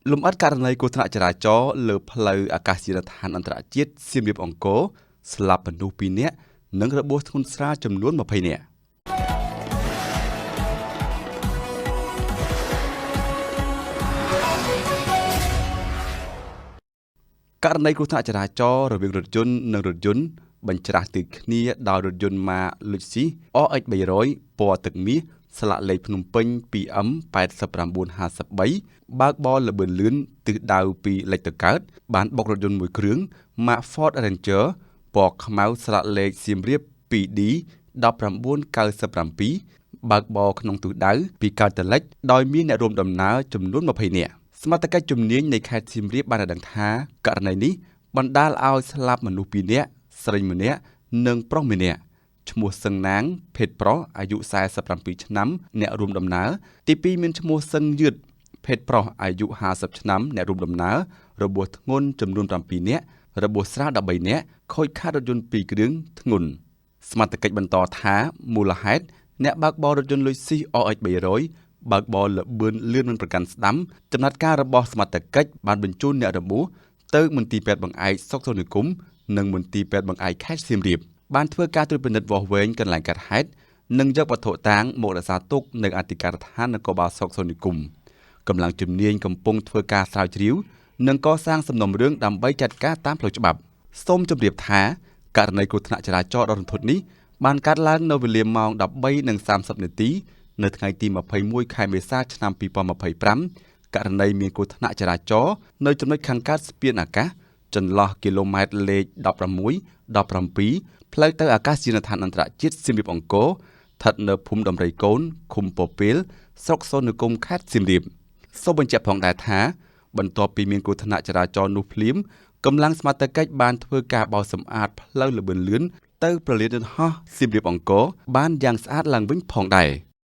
លំអិតករណីគ្រោះថ្នាក់ចរាចរណ៍លើផ្លូវអាកាសយានដ្ឋានអន្តរជាតិសៀមរាបអង្គរស្លាប់មនុស្ស2នាក់និងរបួសធ្ងន់ស្រាលចំនួន20នាក់ករណីគ្រោះថ្នាក់ចរាចរណ៍រវាងរថយន្តនិងរថយន្តបញ្ច្រាសទិសគ្នាដោយរថយន្តម៉ាក Lexus RX 300ពណ៌ទឹកមាសស្លាកលេខភ្នំពេញ 2M 8953បើកបរល្បឿនលឿនទិសដៅពីលិចទៅកើតបានបុករថយន្តមួយគ្រឿងម៉ាក Ford Ranger ពណ៌ខ្មៅស្លាកលេខសៀមរាប 2D 1997បើកបរក្នុងទិសដៅពីកើតទៅលិចដោយមានអ្នករួមដំណើរចំនួន20នាក់សមត្ថកិច្ចជំនាញនៃខេត្តសៀមរាបបានឲ្យដឹងថាករណីនេះបណ្ដាលឲ្យស្លាប់មនុស្ស2នាក់ស្រីម្នាក់និងប្រុសម្នាក់ឈ្មោះសឹងណាងភេទប្រុសអាយុ47ឆ្នាំអ្នករួមដំណើរទី2មានឈ្មោះសឹងយឿតភេទប្រុសអាយុ50ឆ្នាំអ្នករួមដំណើររបួសធ្ងន់ចំនួន7នាក់របួសស្រាល13នាក់ខូចខាតរថយន្ត2គ្រឿងធ្ងន់សមត្ថកិច្ចបន្តថាមូលហេតុអ្នកបើកបររថយន្ត Lexus RX 300បើកបរល្បឿនលឿនមិនប្រកាន់ស្ដាំចំណាត់ការរបស់សមត្ថកិច្ចបានបញ្ជូនអ្នករបួសទៅមន្ទីរពេទ្យបង្អែកសុកសុនិគមនិងមន្ទីរពេទ្យបង្អែកខេត្តសៀមរាបបានធ្វើការត្រួតពិនិត្យវាស់វែងកន្លែងកាត់ហេតុនិងយកវត្ថុតាងមករក្សាទុកនៅអធិការដ្ឋាននគរបាលសុកសុនិគមកម្លាំងជំនាញកំពុងធ្វើការស្រាវជ្រាវនិងកសាងសំណុំរឿងដើម្បីចាត់ការតាមផ្លូវច្បាប់សូមជម្រាបថាករណីគ្រោះថ្នាក់ចរាចរណ៍ដ៏រន្ធត់នេះបានកើតឡើងនៅវេលាម៉ោង13:30នាទីនៅថ្ងៃទី21ខែមេសាឆ្នាំ2025ករណីមានគ្រោះថ្នាក់ចរាចរណ៍នៅចំណុចខាងកើតស្ពានអាកាសចន្លោះគីឡូម៉ែត្រលេខ16 17ផ្លូវទៅអាកាសយានដ្ឋានអន្តរជាតិសៀមរាបអង្គរស្ថិតនៅភូមិដំរីកូនឃុំពពេលស្រុកសូនគមខេត្តសៀមរាបសូមបញ្ជាក់ផងដែរថាបន្ទាប់ពីមានគ្រោះថ្នាក់ចរាចរណ៍នោះភ្លាមកម្លាំងសមត្ថកិច្ចបានធ្វើការបោសសម្អាតផ្លូវល្បឿនលឿនទៅប្រលានយន្តហោះសៀមរាបអង្គរបានយ៉ាងស្អាតឡើងវិញផងដែរ។